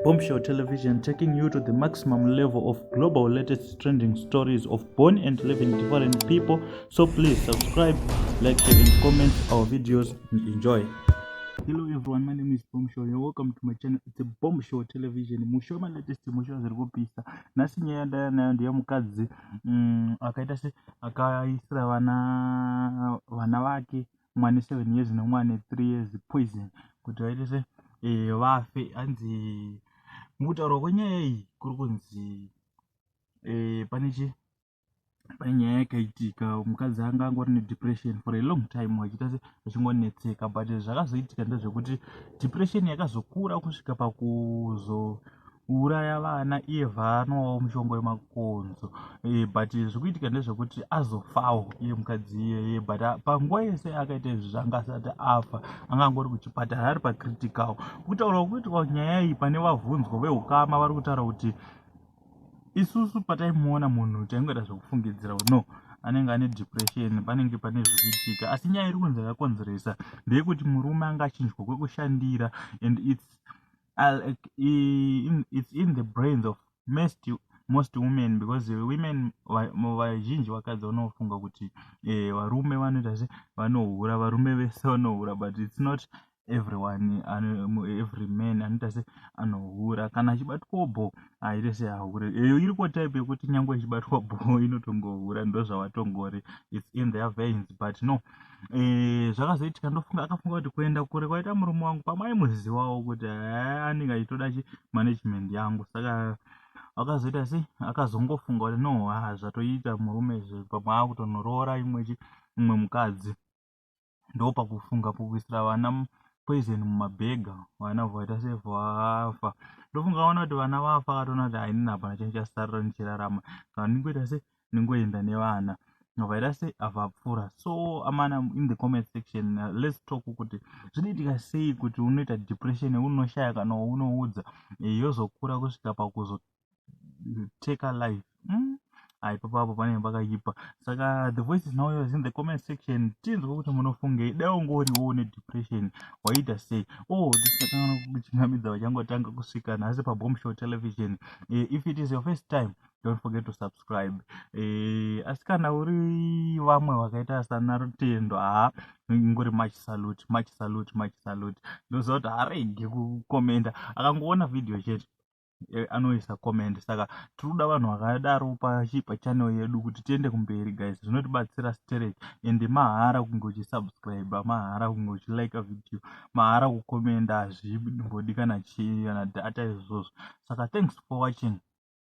Bombshell Television, taking you to the maximum level of global latest trending stories of born and living different people. So please subscribe, like, share and comment our videos and enjoy. Hello everyone, my name is Bombshell. You're welcome to my channel. It's a Bombshell Television. Musho ma latest musho zviri kupisa. Nhasi nyaya ndaya nayo ndeyemukadzi akaita se akaisira vana vake, mumwe ane 7 years nemumwe ane 3 years, poison kuti vaite se vafe. Hanzi mukutaurwa kwenyaya iyi kuri kunzi pane chi pane nyaya yakaitika. Mukadzi anga angori nedepression for a long time, vachiita se vachingonetseka, but zvakazoitika ndezvekuti depression yakazokura kusvika pakuzouraya vana. Iye vanowawo mushonga wemakonzo, but zviri kuitika ndezvekuti azofawo iye mukadzi iyeye. But panguva yese akaita izvi, zvanga asati afa, anga angori kuchipatara ari pacritical. Kutaurwa kuitikwa nyaya iyi, pane vabvunzwa veukama vari kutaura kuti isusu pataimuona munhu taingoita zvekufungidzira kuti no, anenge ane depression, panenge pane zvikuitika. Asi nyaya iri kunzi yakakonzeresa ndeyekuti murume anga achinjwa kwekushandira, and it's in the brains of most women, because women, vazhinji vakadzi vanofunga kuti varume vanoita se vanohura, varume vese vanohura, but it's not everyone, every man anoita se anohura. Kana achibatwawo bho, aite seahure. Iyo iriko type yekuti nyange ichibatwa bho inotongohura, ndo zvavatongori, it's in their veins. But no, zvakazoitika, ndofunga akafunga kuti kuenda kure kwaita murume wangu, pamwe aimuzivawo kuti anenge achitoda chi management yangu. Saka akazoita sei, akazongofunga kuti no, ha, zvatoita murume izvi, pamwe akutonoroora imwe mukadzi. Ndo pakufunga pokuisira vana poison mumabhega. Vana vaita sevafa. Ndofunga vaona kuti vana vafa, akatoona kuti hainini hapana chinhu chasarira ndichirarama, kana ndingoita se ndingoenda nevana vaita se avapfuura. So amana, in the comment section, let's talk kuti zvinoitika sei kuti unoita depression unoshaya kana unoudza, yozokura kusvika pakuzoteka life. Ipapo panenge pakaipa. Saka the voice is now yours in the comment section. Tinzwe kuti munofungei. Dai ungoriwo nedepression, waita sei? Oh, tisingakangana kuchingamidza vachangotanga kusvika nhasi paBombshow Television. If it is your first time, don't forget to subscribe. Asi kana uri vamwe vakaita sana Rutendo, haa, ingori much salute, much salute, much salute. Ndoziva kuti haaregi kukomenda, akangoona vhidhiyo chete anoisa comment. Saka tiri kuda vanhu vakadaro pachannel yedu kuti tiende kumberi, guys. Zvinotibatsira sterek and mahara kunge uchisubscribe, mahara kunge uchilike video, mahara kukomenda, hazvimbodi kana chii kana data izvozvo. Saka thanks for watching.